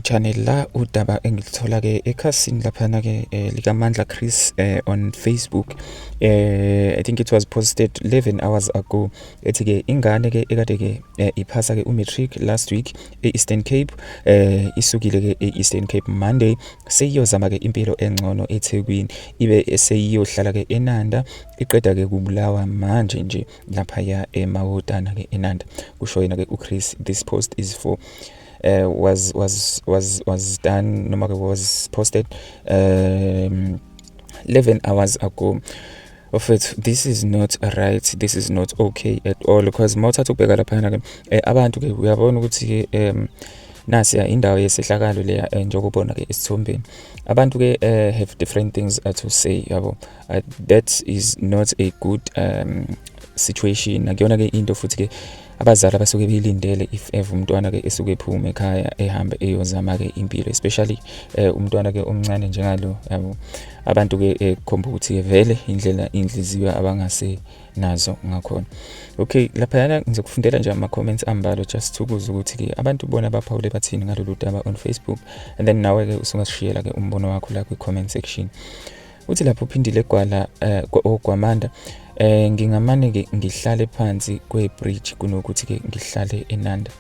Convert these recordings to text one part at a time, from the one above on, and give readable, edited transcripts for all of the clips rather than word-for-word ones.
Channel. La udaba engilithola ke ekhasini laphana ke lika Mandla Chris on Facebook. I think it was posted 11 hours ago. Ethi ke ingane ke ekade ke iphasa ke umatric last week e-Eastern Cape, isukile ke e-Eastern Cape Monday, seyiyozama ke impilo engcono eThekwini, ibe seyiyohlala ke eNanda, iqeda ke kubulawa manje nje laphaya eMawotana ke eNanda, kusho yena ke uChris. This post is for was done noma ke was posted 11 hours ago. Bafethu, this is not right, this is not okay at all, because mawuthatha ukubheka laphana ke abantu ke uyabona ukuthi ke nasiya indawo yesehlakalo leya, njengoba ubona ke esithombeni. Abantu ke have different things to say, yabo. That is not a good situation. Akuyona ke into futhi ke abazali abasuke beyilindele if ever umntwana ke esuke ephuma ekhaya, ehambe eyozama ke impilo, especially umntwana ke omncane njengalo, yabo. Abantu ke kukhomba ukuthi ke vele indlela inhliziyo abangase nazo ngakhona. Okay, laphayana ngizokufundela nje ama-comments ambalwa just ukuze ukuthi ke abantu bona baphawule bathini ngalolu daba on Facebook, and then nawe ke usungasishiyela ke umbono wakho la kwi-comment section. Uthi lapho uphindile gwala ogwamanda, ngingamane ke ngihlale phansi kwe-bridge kunokuthi ke ngihlale eNanda.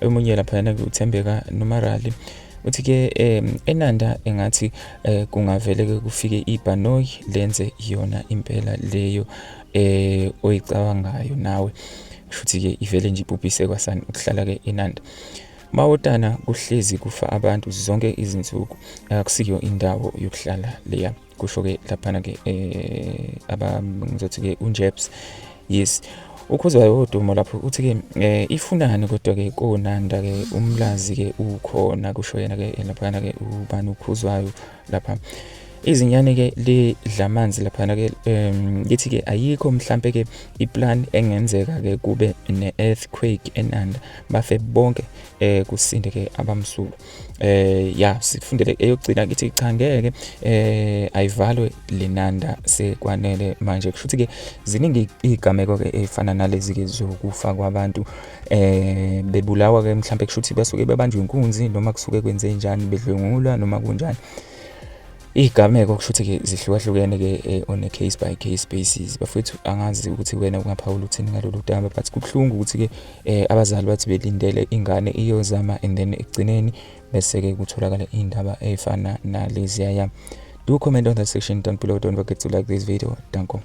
Omunye laphayana ke uThembeka Nomarali uthi ke eNanda engathi kungavele ke kufike ibhanoyi lenze yona impela leyo oyicabangayo nawe. Kushuthi ke ivele nje ibhubhise kwasani ukuhlala ke eNanda. Mawotana kuhlezi kufa abantu zonke izinsuku, akusiyo indawo yokuhlala leya, kusho ke laphana ke aba ngizothi ke uNjebs. Yes, uKhuzwayo wodumo lapho uthi ke ifunani kodwa ke koNanda ke, uMlazi ke ukhona, kusho yena ke laphana ke ubani, uKhuzwayo lapha. Izinyane ke lidlamanzi laphana ke lithi ke ayikho mhlambe ke iplan engenzeka ke kube ne-earthquake eNanda, bafe bonke, kusinde ke abamsulwa. Ya, sifundele eyogcina kithi cha, ngeke, ayivalwe lenanda, sekwanele manje. Kusho ukuthi ke ziningi izigameko ke ezifana nalezi ke zokufa kwabantu, bebulawa ke mhlambe, kusho ukuthi basuke bebanjwe inkunzi noma kusuke kwenze njani, bedlwengulwa noma kunjani. Iy'gameko kusho ukuthi-ke zihlukahlukene ke on a case by case basis. Bafowethu, angazi ukuthi wena ungaphawula uthini ngalolu daba, but kubuhlungu ukuthi-ke abazali bathi belindele ingane iyozama and then ekugcineni bese-ke kutholakala iy'ndaba ey'fana naleziyaya. Do comment on the section down below. Don't forget to like this video. Danko.